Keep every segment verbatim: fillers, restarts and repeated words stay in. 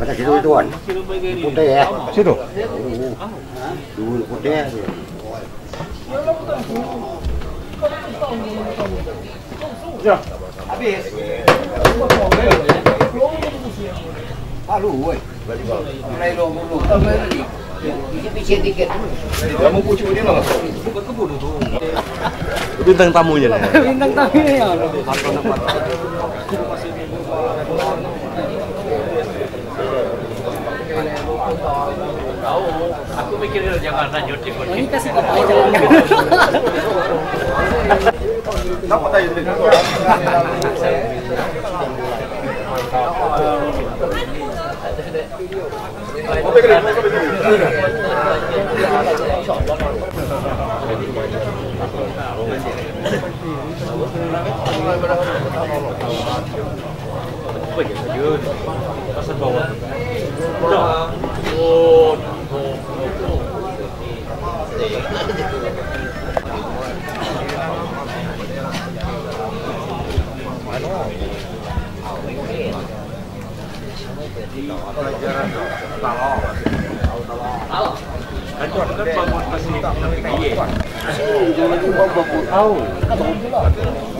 Pada situ, tuan. Putih, ya. Situ. Dulu putih. Ya. Habis. Lalu, woi. Mulai dua puluh. Tambah lagi. Dikit-dikit. Kamu pucuk dia, Mas. Bintang tamunya lah. Bintang tamunya, ya. Aku mikir jangan lanjut. Ini kasih kau aja. Kenapa tadi?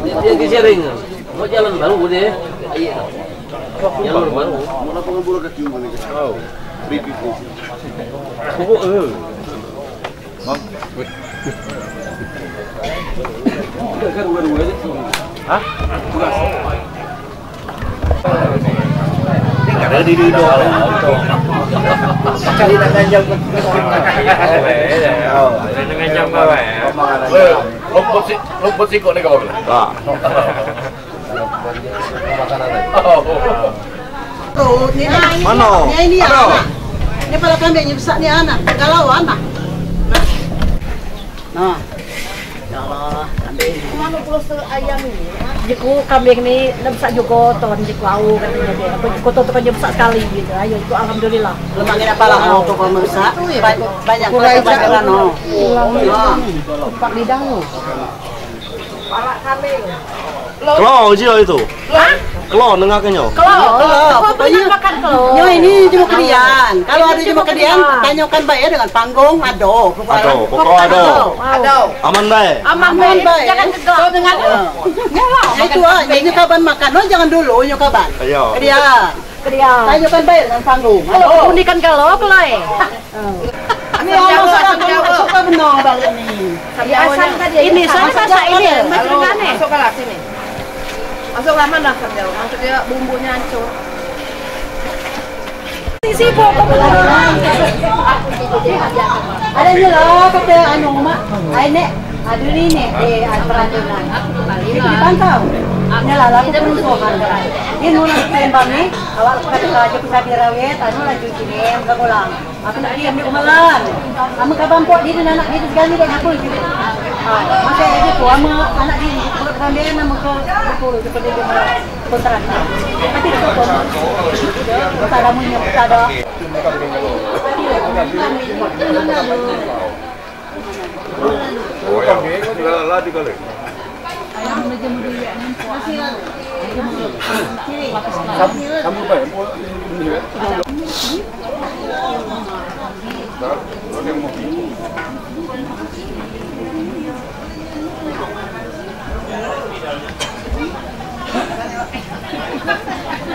Dia, dia sering. Mau jalan baru deh. Jalur baru. Mau lapangan bola kaki mana? Oh. Pokok, eh. Hah? Ada di, di, di. Cari tangan jam. Cari tangan jam kau, eh. Lopot si, lopot si kok ni kau. Wah. Tuh, ni nah. Mana? Ni, ini anak. Ni pala kambing ni besak ni anak. Kalau anak. Nah. Ya Allah, kambing. Mana pula se ayam ini? Jiku kambing ni, dah besak juga ton, jiku au katanya dia. Aku jiku tu, tu kan dia besak sekali gitu. Ayo, jiku alhamdulillah. Lemak ni apa lah, au tu kau besak. Banyak, banyak pelajaran, oh. Tulang ni. Pak bidang tu. Kelo, uji itu. Hah? Kelo, nengah kenyo. Kelo, kelo, pokoknya makan kelo. Nyo ini jemuk kedian. Kalau ada jemuk kedian, tanyakan bae dengan panggung, ado. Ado, pokok ado. Ado. Aman bae. Aman bae. Jangan kegel. Kau dengar? Ya, itu ah, ini kaban makan, no, jangan dulu, nyo kaban. Ayo. Kedian. Kedian. Tanyakan bae dengan panggung. Kelo, ado. Unikan kelo, kelo, eh. Ini orang suka, suka benar balik ni. Ini asam tadi. Ini asam, asam masak ini, masak ikan ni. Masukkanlah sini. Masuklah mana asam jauh? Nanti dia bumbunya hancur. Sibuk. Ada ni lah kata anu mak. Ai nek, ada ni nek, eh, ada peraturan. Ini dipantau. Ini lah, laku pun soal. Ini nuna Palembang ni, awak kata kerja kita dirawat, anu laju sini, enggak pulang. Aku nak diam di rumah lan. Ama kaban pok diri, anak diri segala diri, aku lagi. Ah, masa itu ku ama anak diri, perut kambing, nama ke, aku lagi pergi ke kontrak. Tapi itu pun, tak ada munya, tak ada.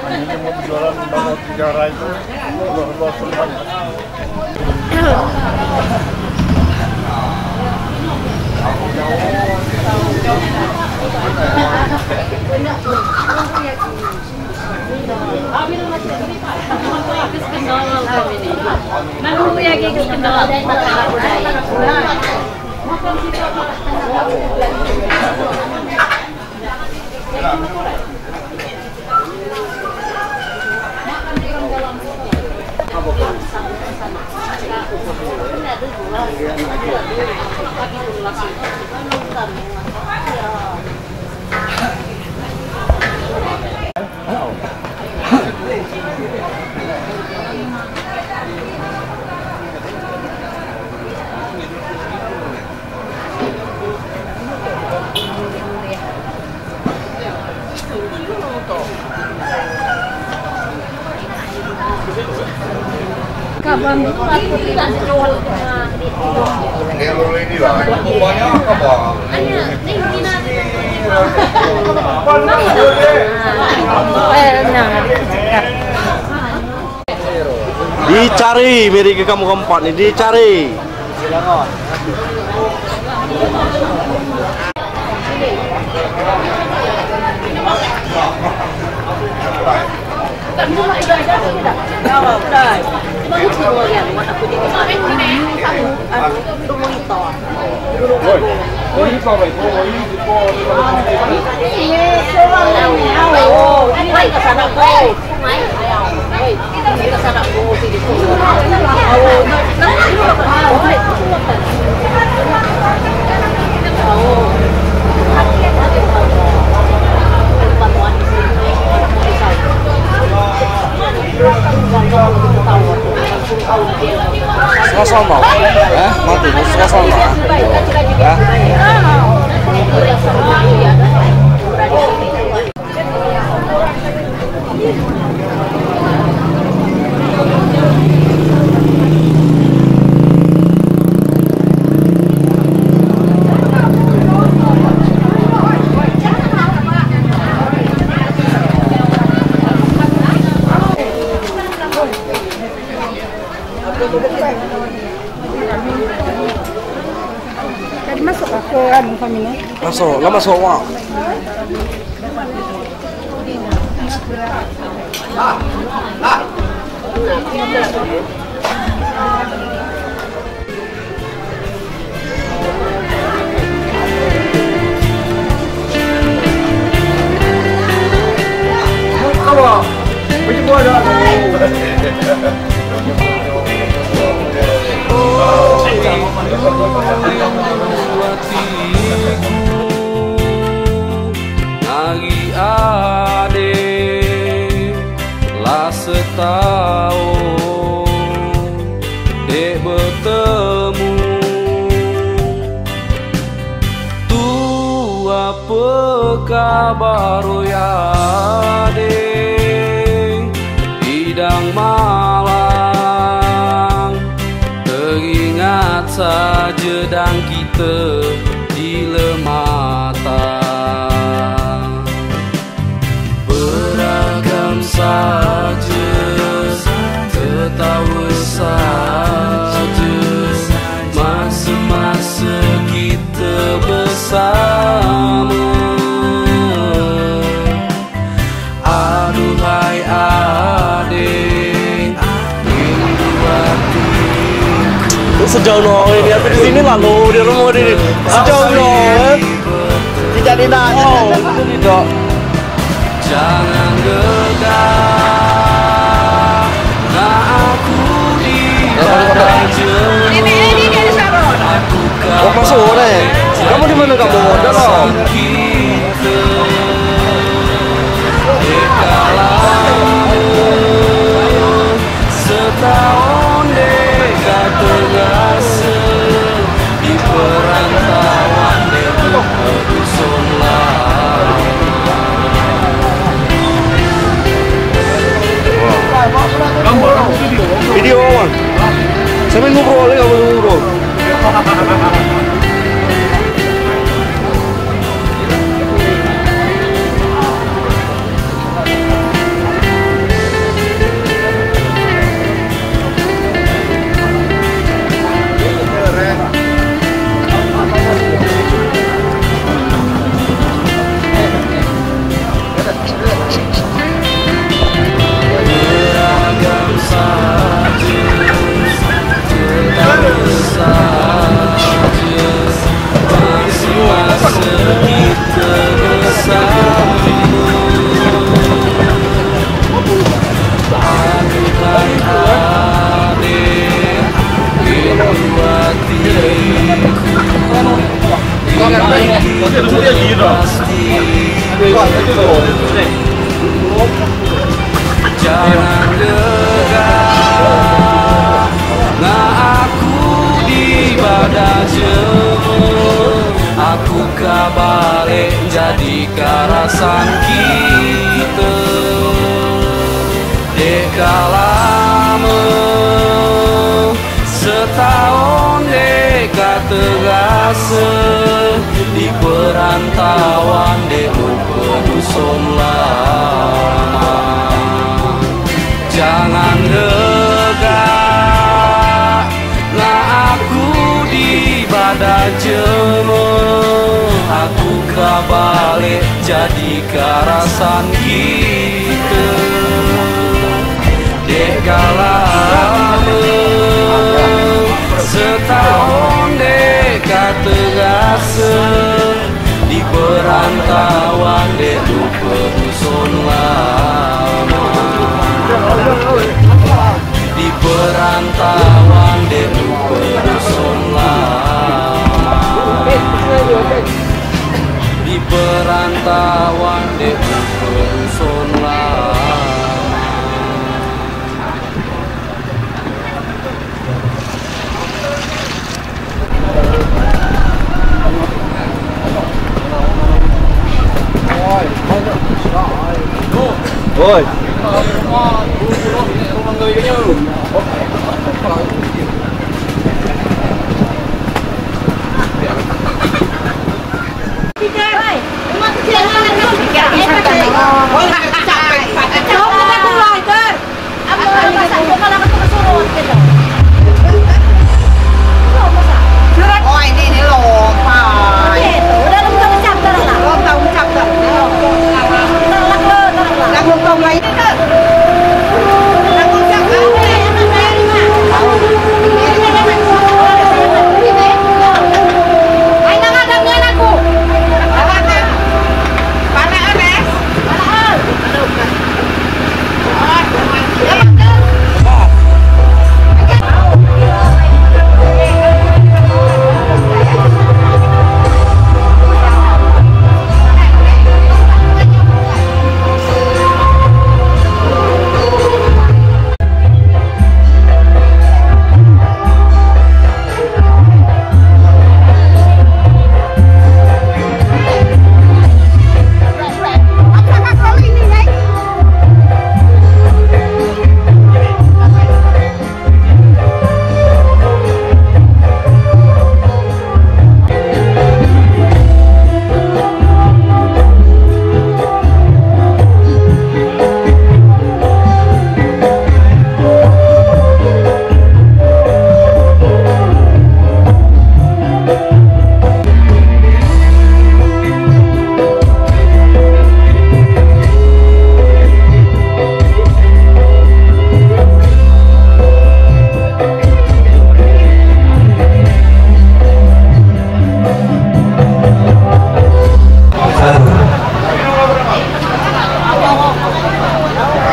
Ini mau jualan bangun sejarah itu, luar, luar semuanya. Dicari, mari ke kamu keempat ni, dicari. Sama-sama. Eh, mati, sama-sama. Ya. Tadi masuk ke anu kami ni? Masuk, lah masuk, wak. Nari ade, lah setaun dek betemu. Tu ape kabar, oi ade, idang malang, teringat saja dang kita di lemata. Beragam saja, tertawa saja, masa-masa kita bersama. Aduhai adik, rindu hatiku. Sejauh no ini, aku di sini lalu, di rumah di sejauh no, eh. Tidak, tidak. Oh, itu tidak. Jangan gegah, nak aku di bawah je. Ini, ini dari Saron. Oh, masuk, eh. Kamu di mana kamu? Dalam. Kita. Deka lama, setaun deka terasa, di perantauan deka berdusun lama. Video, Wan. Sambil ngobrol, ya, ngobrol. Jangan gegah, nak aku di bawah je. Aku ka balek jadi karasan kita. Deka lama. Terasa di perantauan dek lupa dusun lama. Jangan degak, nah aku di badan jema, aku ka balik jadi karasan kita. Dek kala lama, setahun dek ka terasa, di perantauan dek lupa dusun lama. Di perantauan dek lupa dusun lama. Di perantauan dek lupa dusun lama. Oi.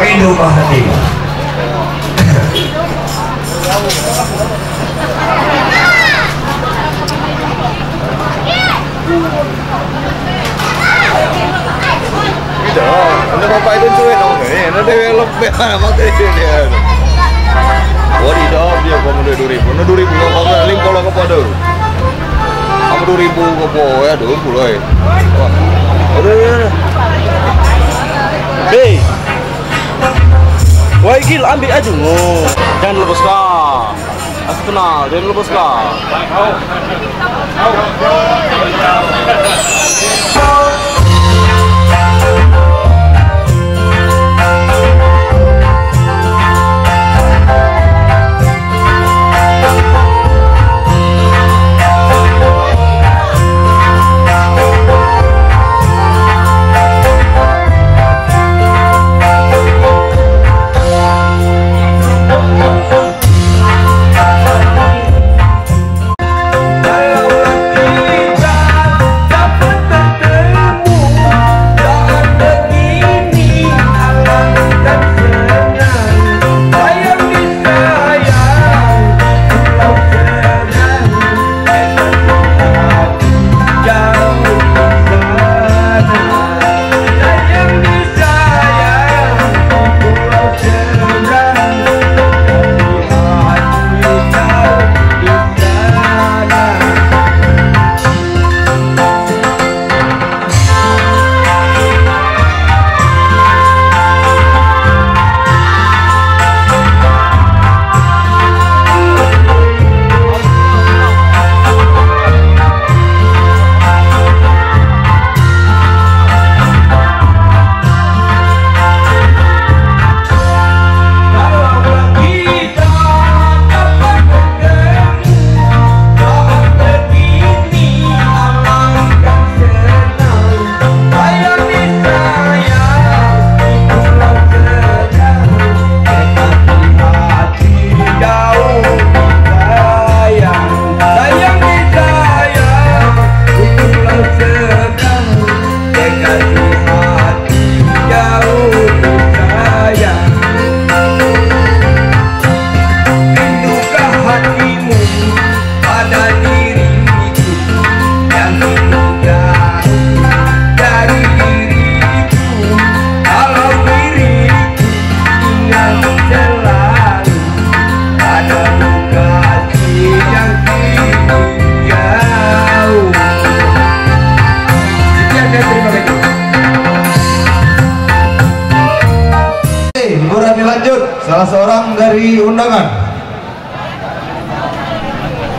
Rindu Mahati. Dah, anda bapak itu suwe dong, eh, anda dewe lebih amat ini dia. Wah, di dalam dia, kamu dua ribu, anda dua ribu, kamu paling kalau kepada. Kamu dua ribu, kamu, ya, dua puluh, eh. Wah. Aduh, ya, ya. Hei. Wai Gil, ambil aja, ngo. Jangan lepas kah. Aku kenal, dia lepas kah.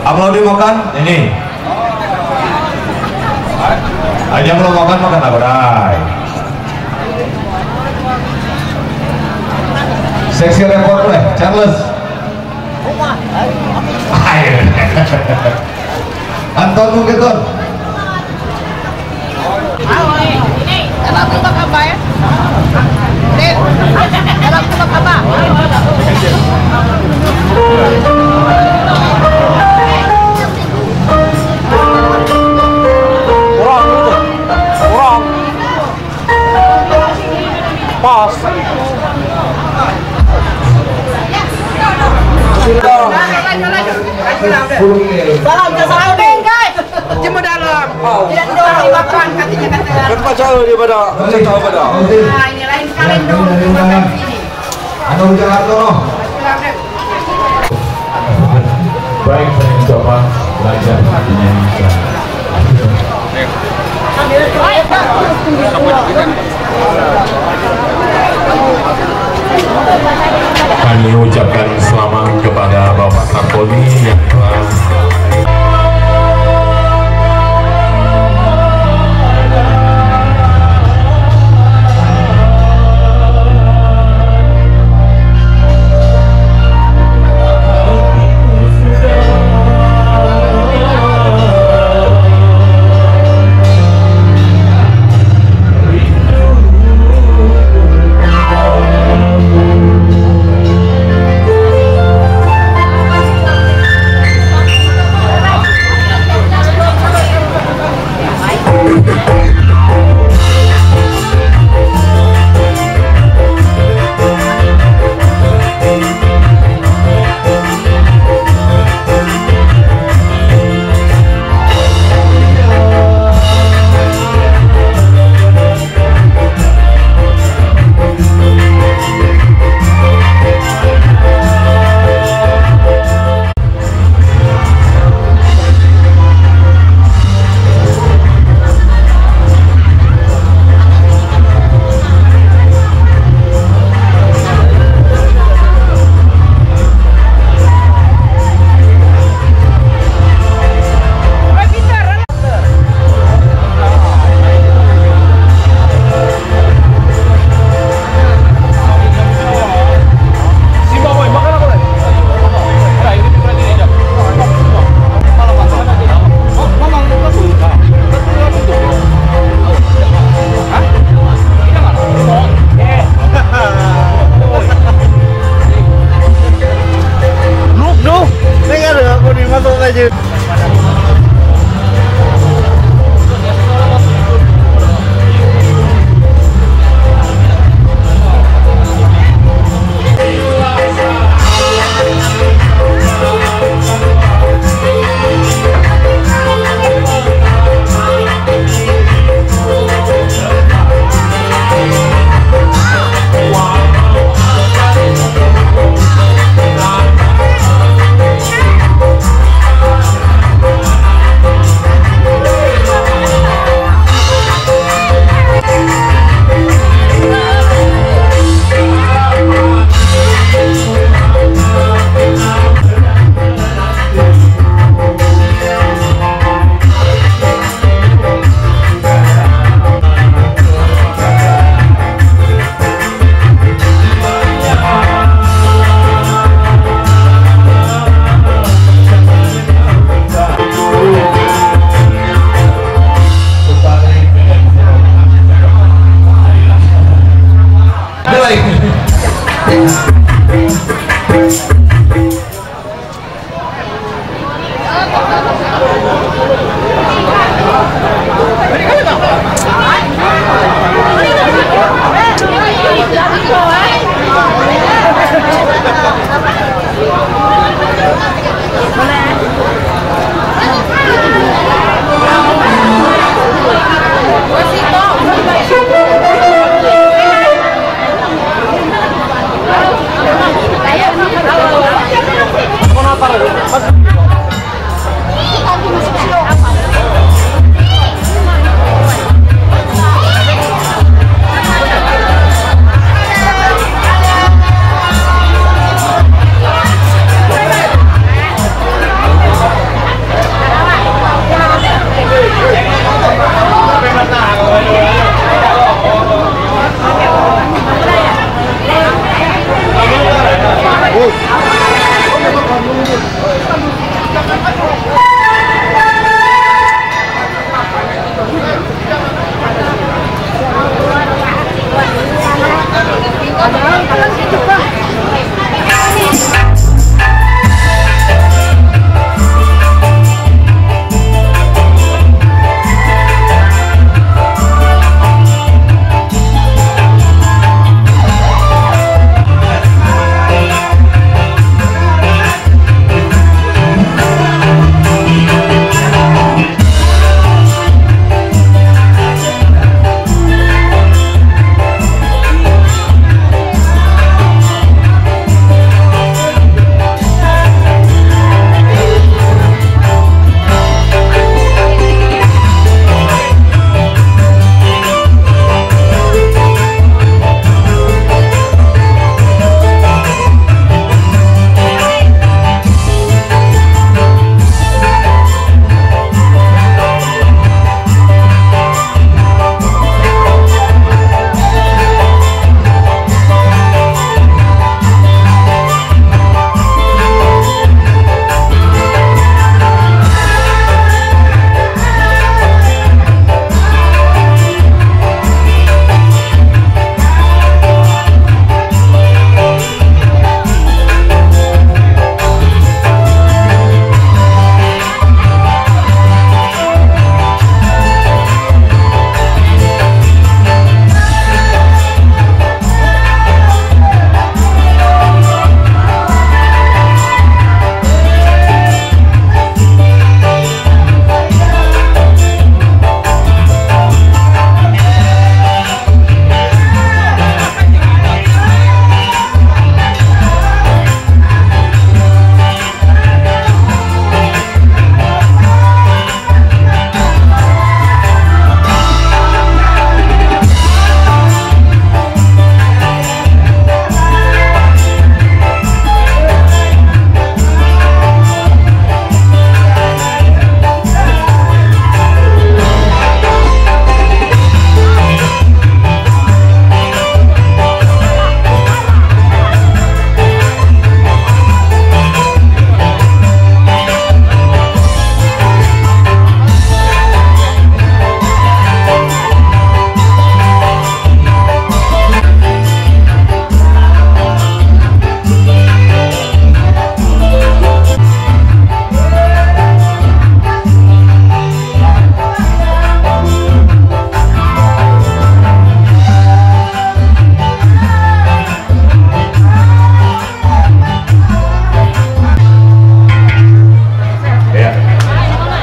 Abang Laudy makan, ini. Aja belum makan, makan apa, dai? Seksi report, eh, Charles. Ayo. Anton, mungkin, Ton. Dalam rumah apa, ya? Dalam rumah apa? Kurang, kurang. Pas. Salam, salam, guys. Cuma dalam. Tidak didorong makan, katanya, kata. Kan pacar dia pada, saya tahu pada. Ah, ini lain sekali dong. Anu, jangan dong. Baik, saya coba belajar menyanyikan. Kami ucapkan selamat kepada Bapak Sarpoli yang telah Nuk, nuk. Ni kan aku ni masuk saja.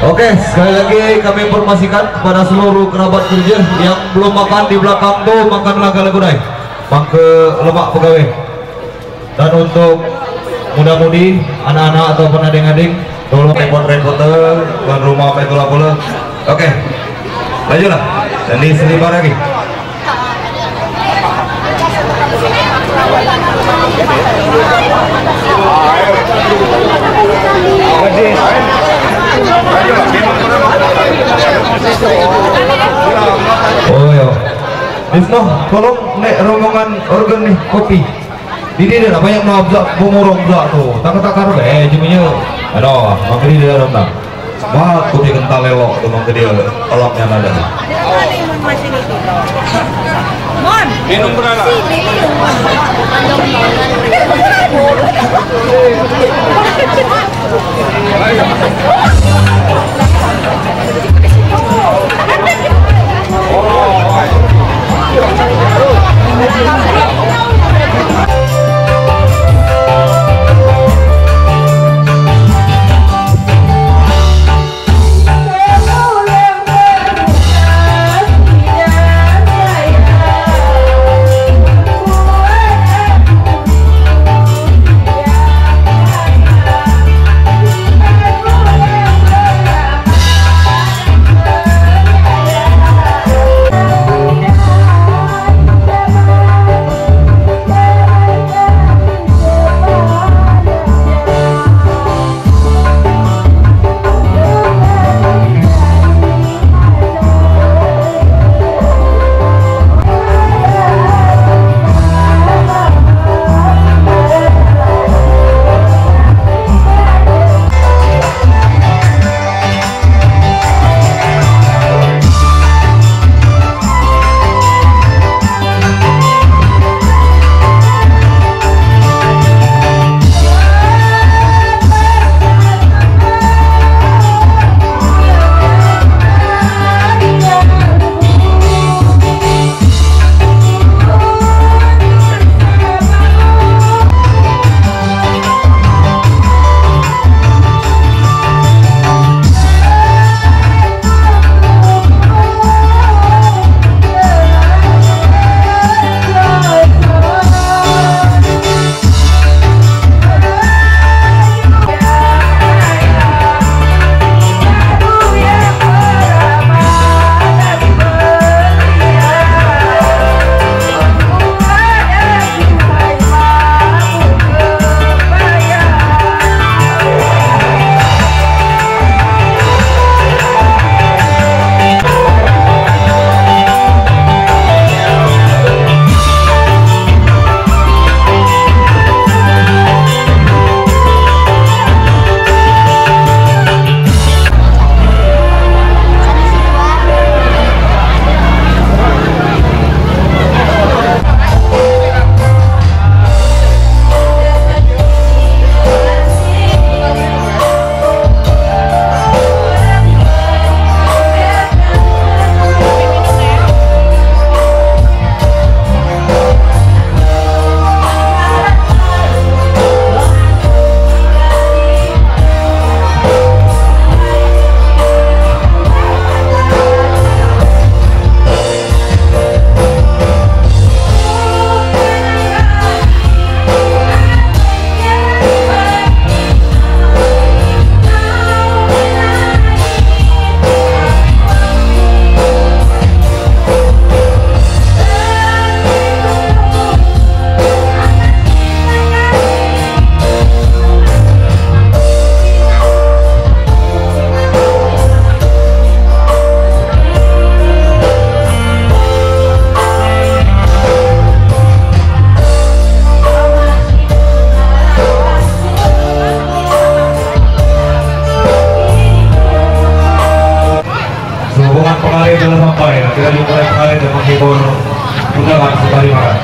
Oke, sekali lagi kami informasikan kepada seluruh kerabat kerja yang belum makan di belakang tu, makanlah kalau kedai. Bang ke lemak pegawai. Dan untuk muda-mudi, anak-anak ataupun ading-ading, tolong repot-repot, eh, tuan rumah apa itu lah pula. Oke. Lajulah. Jadi selibar lagi. Oh, ya. Disno, tolong nek rombongan organ nih, kopi. Didi dah banyak mena bzak, bumurung bzak tu. Takar-takar be, eh, cumanya. Aduh, mangkedi dah dah. Bah, kopi kental elok tu, mangkedi eloknya nada. Minum berapa? Sehubungan pengarit telah sampai, kita jumpa pengarit dan menghibur undangan sembari makan.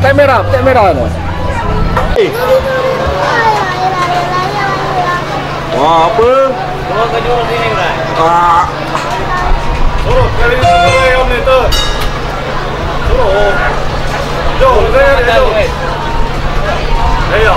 Kamera, kamera ni. Eh. Wah, apa? Ah. Suruh, kali ini suruh, Om, ni tu. Suruh. Jom, jom, jom. Ayo.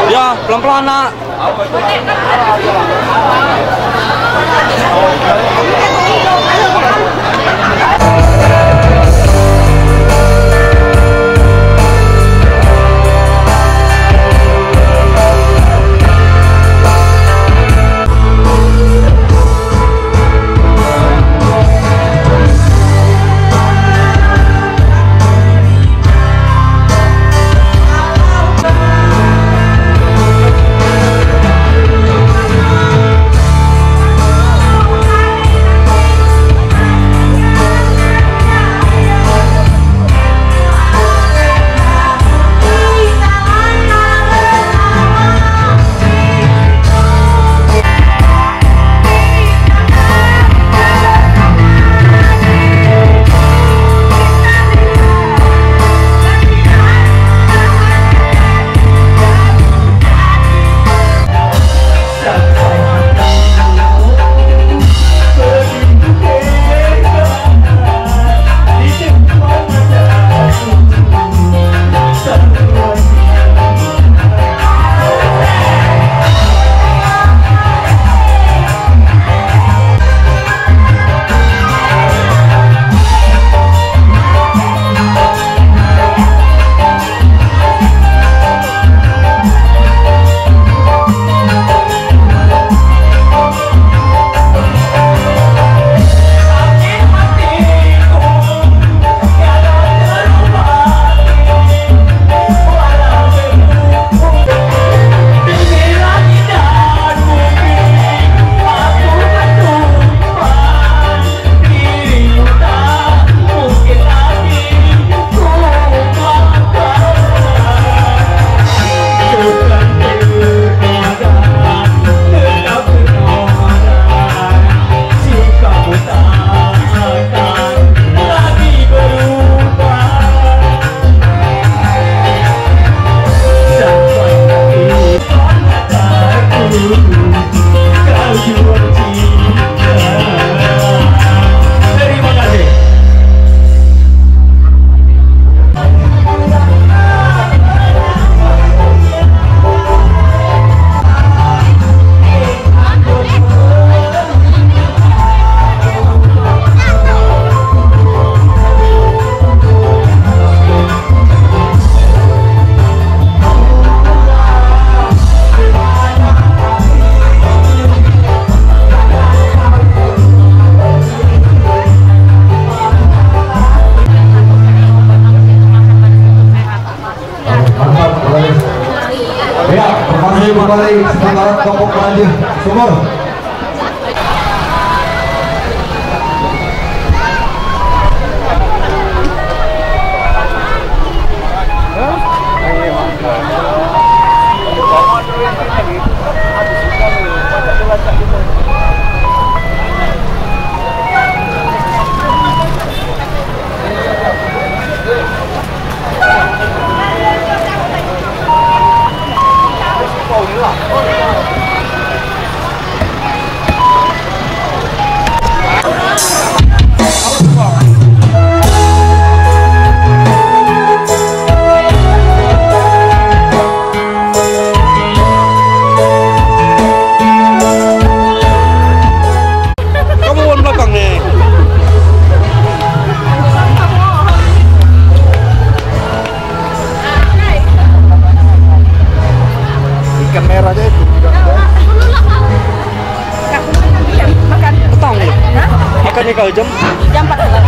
Ya, pelan-pelan, Nak. Lanjut, sumur. Kamu wan belakang ni. Ikan merah aja itu. Makan. Petang ni. Hah? Makan ni kau jam? Jam empat belas.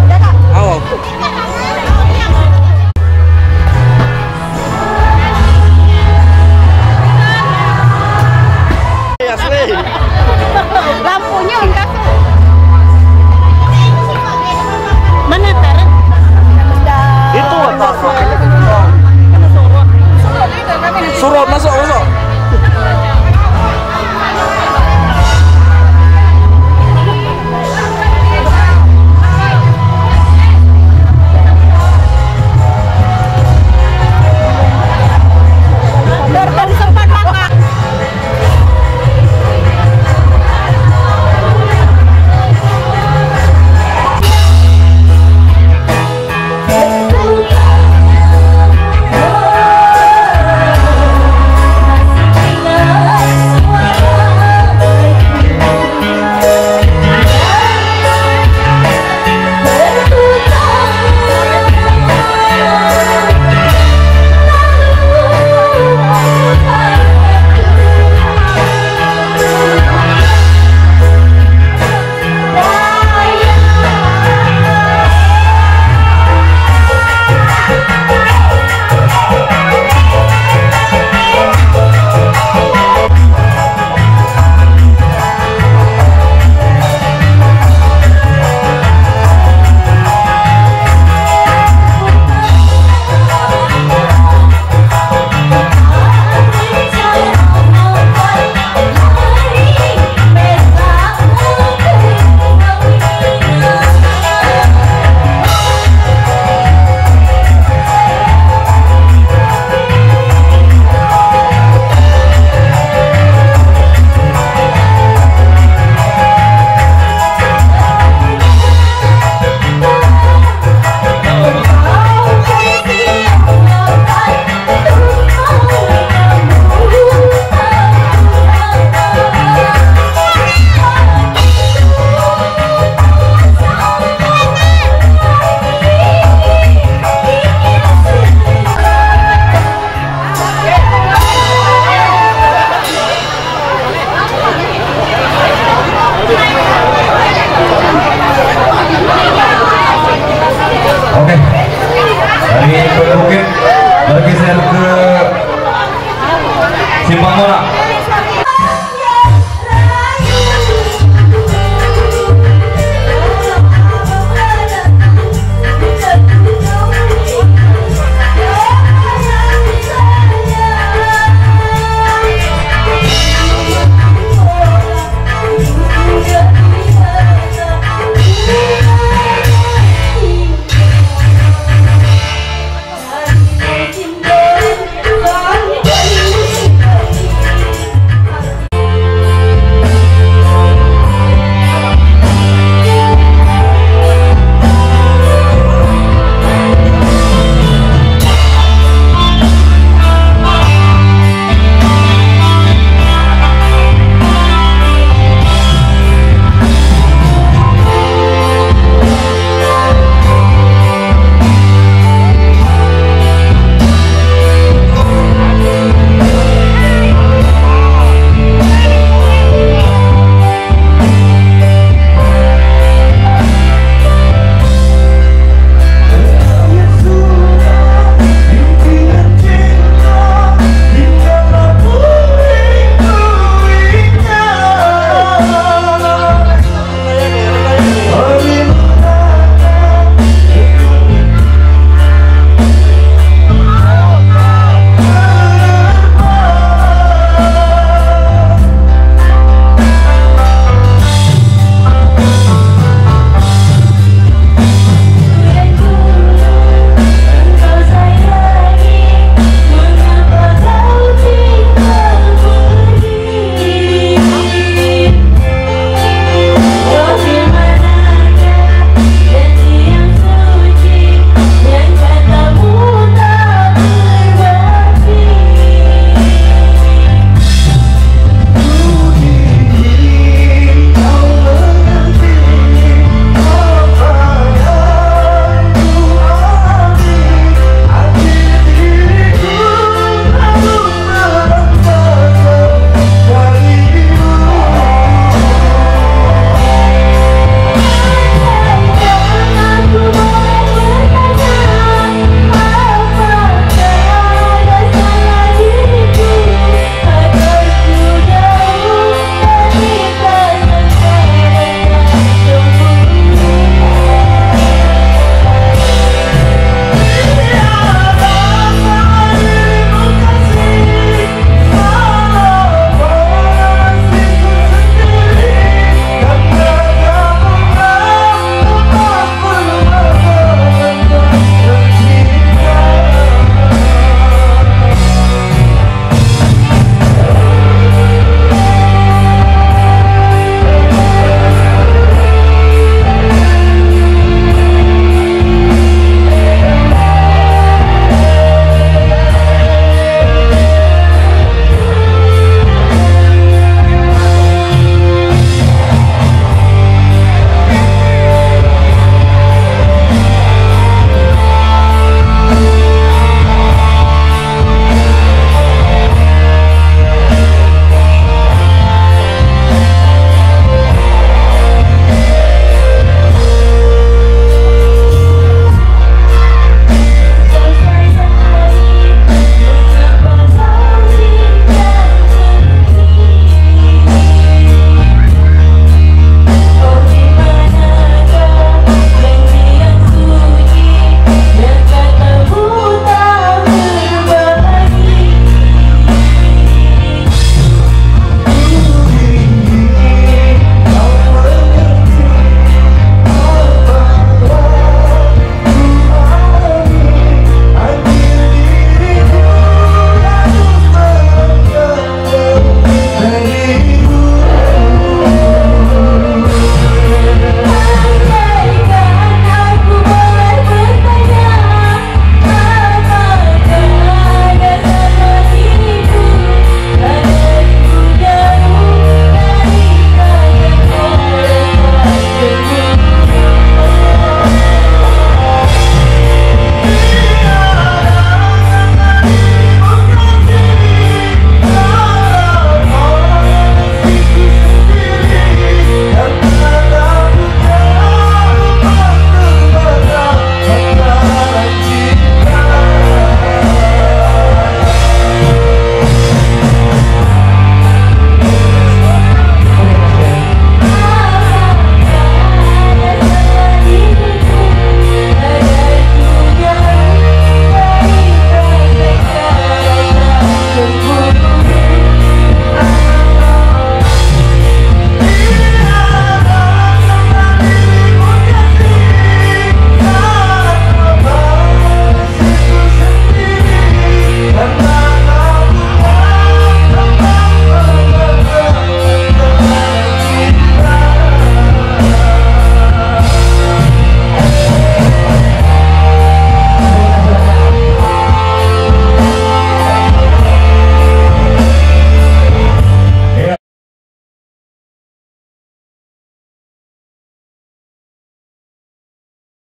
Ya, Kak. Awal. Asli. Lampunya entah. Mana taruh? Itu apa? Surut, masuk, masuk.